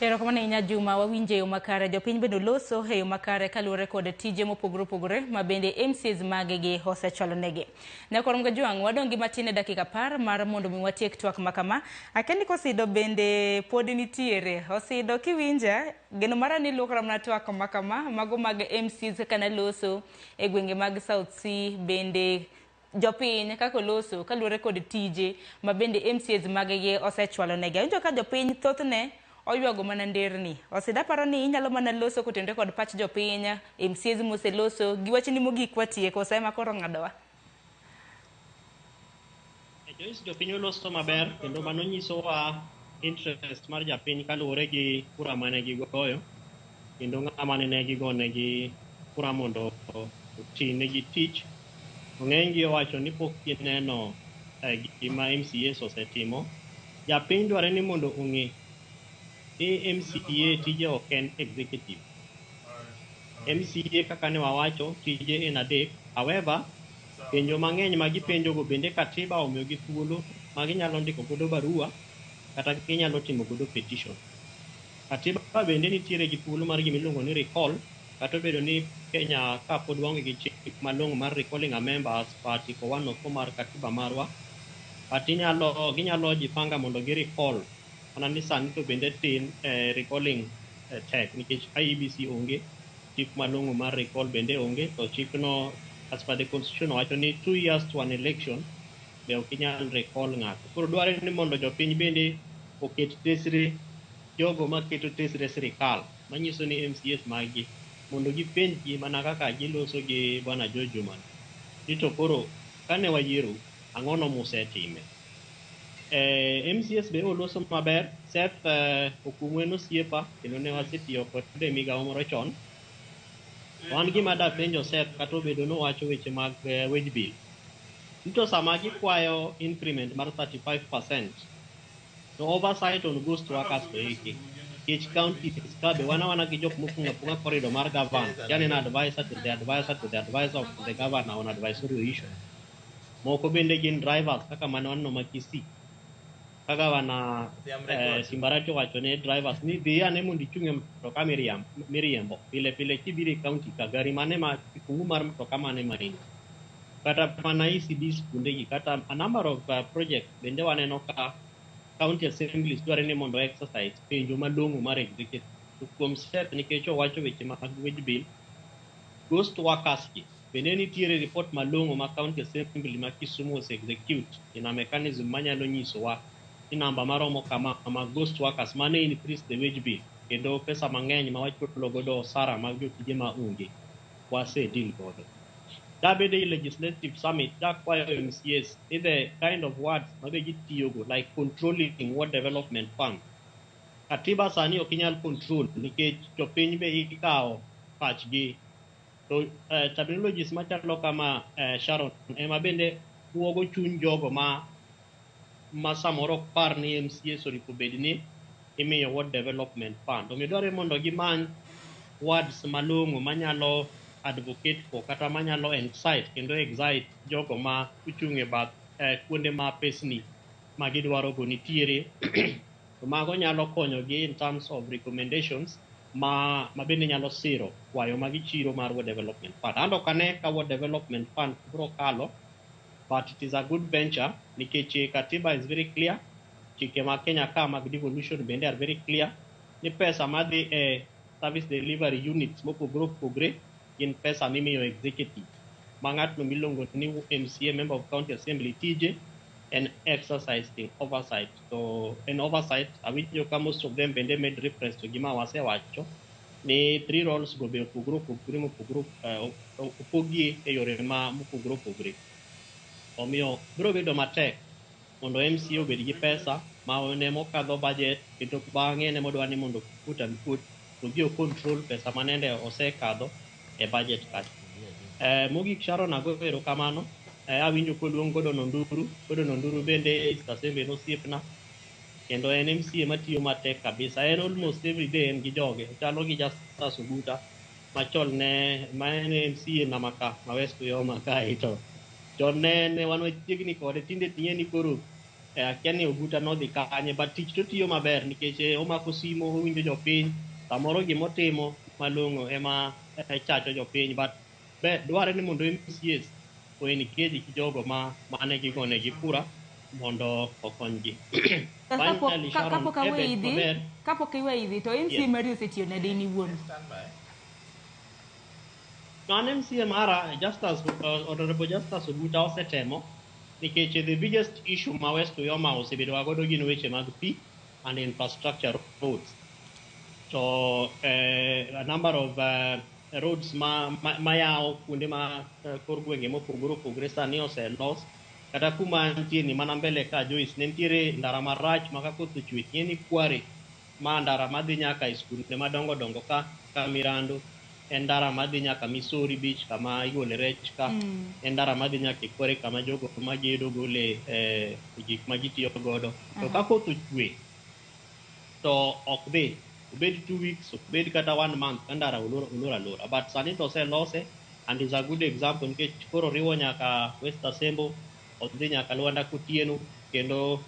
Erokamano ahinya Juma, wawinjo e yo makare. Jopiny bende oloso e yo makare kaluwore kod tije mopogore opogore ma bende MCAs maggi osechwalo negi. Nyakwar Mgajwang', wadong' gi matin e dakika 10 mar mondo mi watiek twak ma kama. Akia ni kosido bende pod nitiere. Osido kiwinja, geno mara ni luokora mana twak ma kama, mago mag MCAs kaka naloso e gwenge mag South C bende jopiny kaka oloso kaluwore kod tije ma bende MCAs maggi osechwalo negi. Awinjo ka jopiny thothne oywago mana nderni. Osida paro ni inyalo mana loso kotenore kod pach jopiny, MCAs moseloso, gi wachni mogik watieko, sa ema koro ng'adowa. Joyce, jopiny oloso maber kendo mano nyisowa interest mar japiny kaluwore gi kura mane gigoyo kendo ng'ama nene gigonegi kura mondo oti negi tich. Ng'eny gi owacho ni pok gineno gima MCAs osetimo. Japiny dware ni mondo ong'e ni MCA tije ok en executive. MCA kaka ne wawacho tije en adek. However, penjo mang'eny ma gipenjogo bende katiba omiyogi thuolo ma ginyalo ndiko godo barua kata ginyalo timo godo petition. Katiba bende nitiere gi thuolo mar gima iluongo ni recall kata obedo ni Kenya ka pod waonge gi chik malong'o mar recalling a member as per article 104 mar katiba marwa, but inyalo ginyalo jipanga mondo gi recall mana ni sani to bende tin recalling tek nikech IEBC onge chik malong'o mar recall bende onge to chikno as per the constitution wacho ni 2 years to an election be ok inyal recall ng'ato. Koro dwarore ni mondo jopiny bende oket tesre jogo maketo tesre sirikal manyiso ni MCAs maggi mondo gipenj gi mana kaka giloso gi bwana George Juma ni to koro kane wayiero ang'ono musetime. MCAs be oloso maber. Seth Okumu en osiepa kendo ne wasetiyo kode e migawo moro chon. Wan gima dapenjo Seth kata obedo nowacho weche mag wage bill. Ni to sama gikwayo increment mar 35%, to oversight on ghost workers to eki. Nikech counties ka be wan awana gi jok mopong'o apong'a corridor mar governor. Yani en advisor to the advisor to the advisor of the governor on advisory issue. Moko bende gin drivers kaka mane waneno ma Kisii. Ka gavana Simbarati owacho ne drivers ni dhi ane mondo ichung' e mtoka miriembo. Pile pile kibiro e county ka gari mane ma kifungu mar mtoka mane ma in. Kata mana ECDs kuondegi kata a number of projects bende waneno ka county assemblies dware ni mondo exercise penjo malong'o mar executive. To kuom Seth nikech owacho weche mag wage bill, ghost workers gi bende nitiere report malong'o ma county assembly ma Kisumu ose execute in a mechanism manyalo nyisowa ni namba maromo kama ma ghost workers mane increase the wage bill kendo pesa mang'eny ma wachulo godo osara mag jotije ma onge wase deal godo. Dabede e legislative summit dakwayo MCAs ni the kind of words mabe gitiyogo like controlling ward development fund. Katiba sani ok inyal control nikech jopiny be ikawo pachgi to terminologies machalo kama Sharon ema bende buogo chuny jogo ma samoro ok par ni MCAs oripo bed ni imiyo ward development fund. Omiyo dwarore mondo gimany words malong'o manyalo advocate for kata manyalo incite kendo excite jogo ma ochung' e bath kuonde ma pesni ma gidwaro go nitiere to mago nyalo konyogi in terms of recommendations ma bende nyalo siro kwayo ma gichiro mar ward development fund. An ok ane ka ward development fund biro kalo but it is a good venture nikech katiba is very clear chike mag Kenya ka mag devolution bende are very clear ni pesa madhi e service delivery units mopogore opogore gin pesa mimiyo executive ma ng'atno miluongo ni MCA member of county assembly tije en exercising oversight to en oversight awinjo ka most of them bende made reference to gima wasewacho ni three roles go be opogore opogore mopogore opogi e yore ma mopogore opogore omiyo biro bedo matek mondo MCA obed gi pesa ma ne mokadho budget kendo bang'e ne modwa ni mondo put and put to gi control pesa manende osekadho e budget kacha. Mogik Sharon ago erokamano awinjo koluong Gordon Onduru. Gordon Onduru bende East Assembly en osiepna kendo en MCA matiyo matek kabisa. En almost every day en gi joge. Ochalo gi Justus Oguta machon ne ma en MCA na maka ma West Uyoma kae to chon ne wan machiegni kode tinde ting'e ni koro Akia ni Oguta nodhi kanye, but tich to tiyo maber nikech omako simo, owinjo jopiny, samoro gimotimo malong'o ema chacho jopiny, but be dwarre ni mondo MCAs o engage gi jogo ma mane gigonegi kura mondo okonygi. Finally, Sharon, Kapok aweyi Ebet dhi, maber. kapok iweyi dhi, to MCA mari osetiyo nade in iwuon? No, an MCA mara, Justus, Honorable Justus Oguta osetemo nikech the biggest issue ma West Uyoma osebedo ga godo gin weche mag pi and infrastructure roads. To a number of roads ma yawo kuonde ma kor gwenge mopogore opogore sani oselos. Kata kuma antie ni mana mbele ka Joyce ne nitiere ndara marach ma ka koth ochwe ting'e ni kware ma ndara madhi nyaka e skunde madongo dongo ka Mirando, en ndara madhi nyaka Misori Beach kama igole rech ka, en ndara madhi nyaka e kware kama jogo magedo gole gik ma gitiyo godo. To ka koth ochwe to ok dhi, obed 2 weeks, obed kata one month ka ndara olor alora. But sani to oselose and is a good example nikech koro riwo nyaka West Asembo, odhi nyaka Luanda Kotieno kendo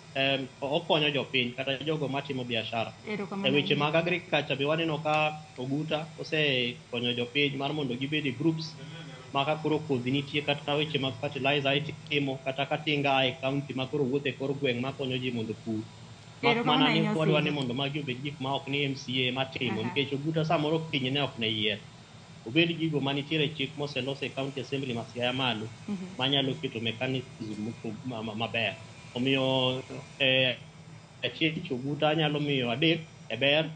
okonyo jopiny kata jogo matimo biashara. Erokamano E weche ahinya. Mag agriculture be waneno ka Oguta osekonyo jopiny mar mondo gibed e groups ma ka koro kodhi nitie kata weche mag fertilizer itimo kata ka tinga a e county ma koro wuotho e kor gweng' makonyo ji mondo opur. Mak Erokamano mana ni ahinya, wadwa ni Osido. Mondo magi obed gik ma ok ni MCA matimo nikech Oguta samoro kinyne ok ne yier. Obed gigo manitiere e chik moselos e county assembly ma Siaya malo manyalo keto mechanism maber. Omiyo achiel tich Oguta anyalo miyo 3 e ber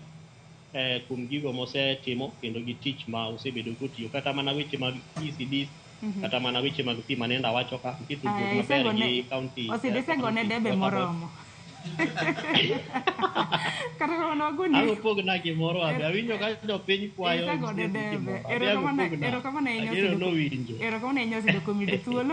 kuom gigo mosetimo kendo gi tich ma osebedo kotiyo kata mana weche mag ECDs, kata mana weche mag pi manenda wacho ka nitie tudruok Aya, maber isegone gi county Osido, isegone county debe water board. Moromo. Kata kamano wagoni Ang' opogna gimoro abe awinjo ka jopiny kwayo Isegone MCAs debe. gimoro abe ang' Erokamano opogna erokamano ahinya ageno Osido. nowinjo. Erokamano ahinya, Osido, kuom yudo thuolo.